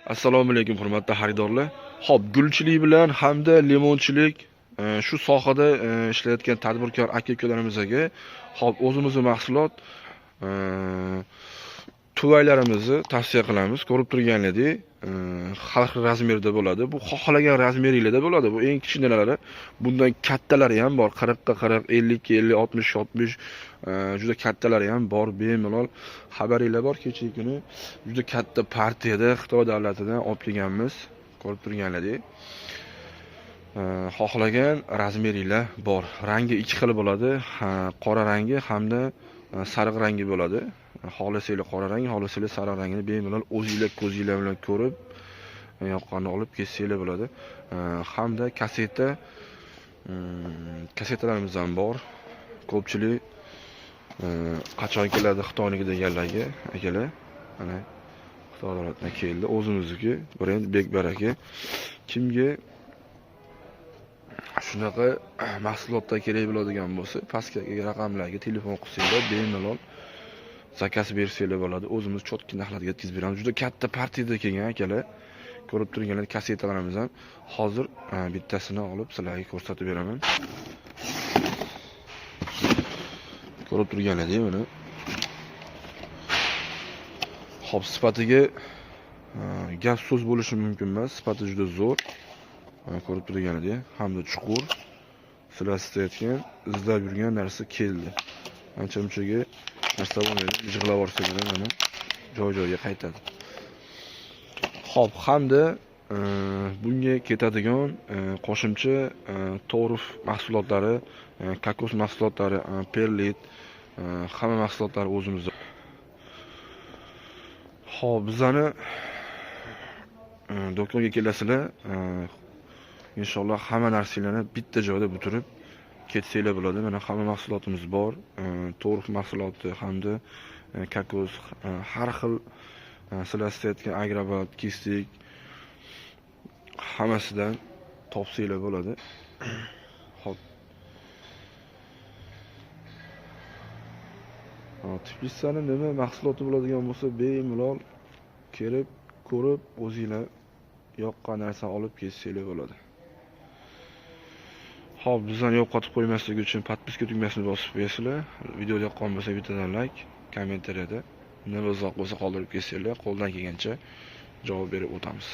Assalomu alaykum hurmatli xaridorlar. Xo'p, gulchilik bilan hamda limonchilik shu sohada ishlayotgan tadbirkor aka-ukalarimizga xo'p, o'zimizni mahsulot tuvaylarimizni tavsiya qilamiz. Ko'rib turganingizdek, har xil razmerda bo'ladi. Bu xohlagan razmeringlarda bo'ladi. Bu eng kichkinalari, bundan kattalari ham bor. 40 ga 40, 50 ga 50, 60 60, juda kattalari ham bor. Bemalol xabaringlar bor. Kechagi kuni juda katta partiyada Xitoy davlatidan olib kelganmiz. Ko'rib turganingizdek, xohlagan razmeringlar bor. Rangi ikki xil bo'ladi. Qora rangi hamda sariq rangi bo'ladi. Xohlasanglar qora rang, xohlasanglar sariq rangini bemalol o'zinglar ko'zinglar bilan ko'rib yoqqanini olib kessanglar bo'ladi. Hamda kaseta kasetalarimiz ham bor. Ko'pchilik qachon keladi Xitoyniki deganlarga, akalar, mana Xitoy davlatidan keldi. O'zimizniki brend Bekbaraka. Kimga shunaqa mahsulotlar kerak bo'ladigan bo'lsa, pastki raqamlarga telefon qilsanglar, bemalol zakaz bersanglar bo'ladi. O'zimiz chotki narxlarga yetkazib beramiz. Juda katta partiyada kelgan akalar. Ko'rib turganlar kasetalarimiz ham hozir bittasini olib sizlarga ko'rsatib beraman. Ko'rib turganlaringizdek mana. Xo'p, sifatiga gap so'z bo'lishi mumkin emas. Sifati juda zo'r. Ko'rib turganingizdek hamda chuqur. Sizlar istayotgan, izlab yurgan narsa keldi. Ancha-munchaga narsa bo'lmaydi. Jig'lab yuborsa mana joy-joyiga qaytadi. Xo'p, hamda bunga ketadigan qo'shimcha torf mahsulotlari, kokos mahsulotlari, perlit, hamma mahsulotlar o'zimizda. Xo'p, bizani do'konga kelasizlar, inshaalloh hamma narsalarni bitta joyda bitirib ketsanglar bo'ladi. Mana hamma mahsulotimiz bor, torf mahsuloti hamda kokos, har xil sizlar istayotgan agrobat, kistik hammasidan topsanglar bo'ladi. Xo'p. Teplitsani nima mahsuloti bo'ladigan bo'lsa, bemalol kelib, ko'rib, o'zinglar yoqqan narsani olib ketsanglar bo'ladi. Xo'p, bizani yo'qotib qo'ymaslik uchun podpiska tugmasini bosib qo'yasizlar. Video yoqqan bo'lsa bittadan like, kommentariyada nima izoh bo'lsa qoldirib ketsanglar, qo'ldan kelgancha javob berib o'tamiz.